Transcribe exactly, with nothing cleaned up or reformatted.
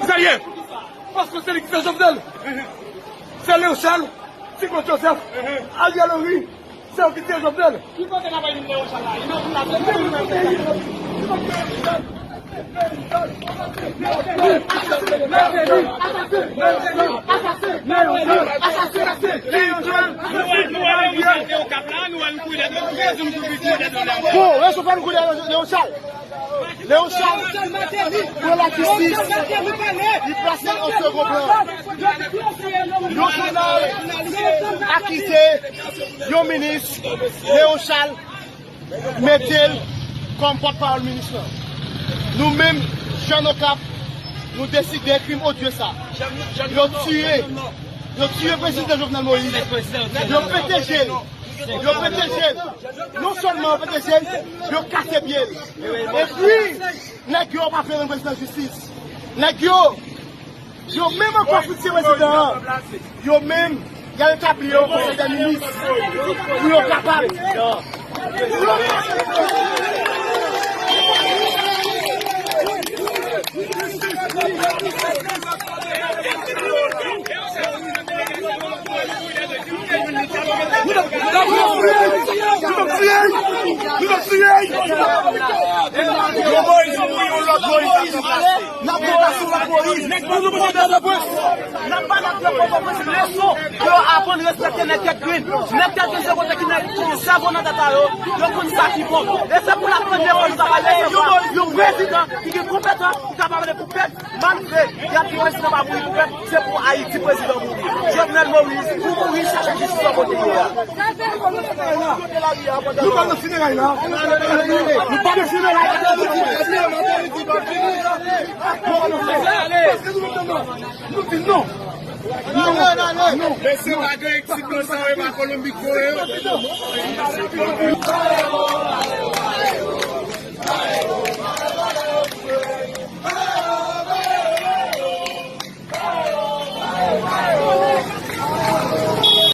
Sa ye? Paske se li ki fè Jovenel. Se Léon Charles, Tigòt Joseph, Ariel Henry, se yo ki tiye Jovenel. Ki kote n ap jwenn Léon Charles la? Li nan pou la. Bon, rezon pa nou kouri dèyè Léon Charles. Léon Charles pran lajistis, li plase l an segon plan. Yon jounalis akize yon minis, Léon Charles mete l kòm pòtpawòl minis lan. Nou menm, Jèn Okap, nou deside krim odye sa. Yo tiye, yo tiye prezidan Jovenel Moïse. Yo pete je l. Yo pete je l. Non sèlman yo pete je l, yo kase pye l. Epi, nèg yo pa vle rann prezidan jistis. Nèg yo, yo menm ankò fout se prezidan an. Yo menm, y al etabli yon konsèy dè minis pou yo kapab. Nou t ap kriye! Nou t ap kriye! Nou t ap kriye! Yon Moïse mouri, yon lòt Moïse ap ranplase. N ap ranplase yon lòt Moïse. N ap ba nèg nan Pòtoprens leson pou yo aprann respekte nèg tèt grenn. Nèg tèt grenn se kote ki nèg ki gen sèvo nan tèt a yo, yo konn sa ki bon. E se pou la premye fwa nou ta ba leson sa yon prezidan ki gen konpetans, ki kapab pale pou pèp. Malgre y ap di prezidan pa mouri pou pèp, se pou Ayiti prezidan mouri. Jovenel Moïse, ou mouri, chache jistis nan kote w ye a. Nou pa nan fineray la. Nou pa nan fineray la. Nou di non. Non, non, non. Mesye, pa gen eksit nan sa yo, e pa Kolonbi k voye yo.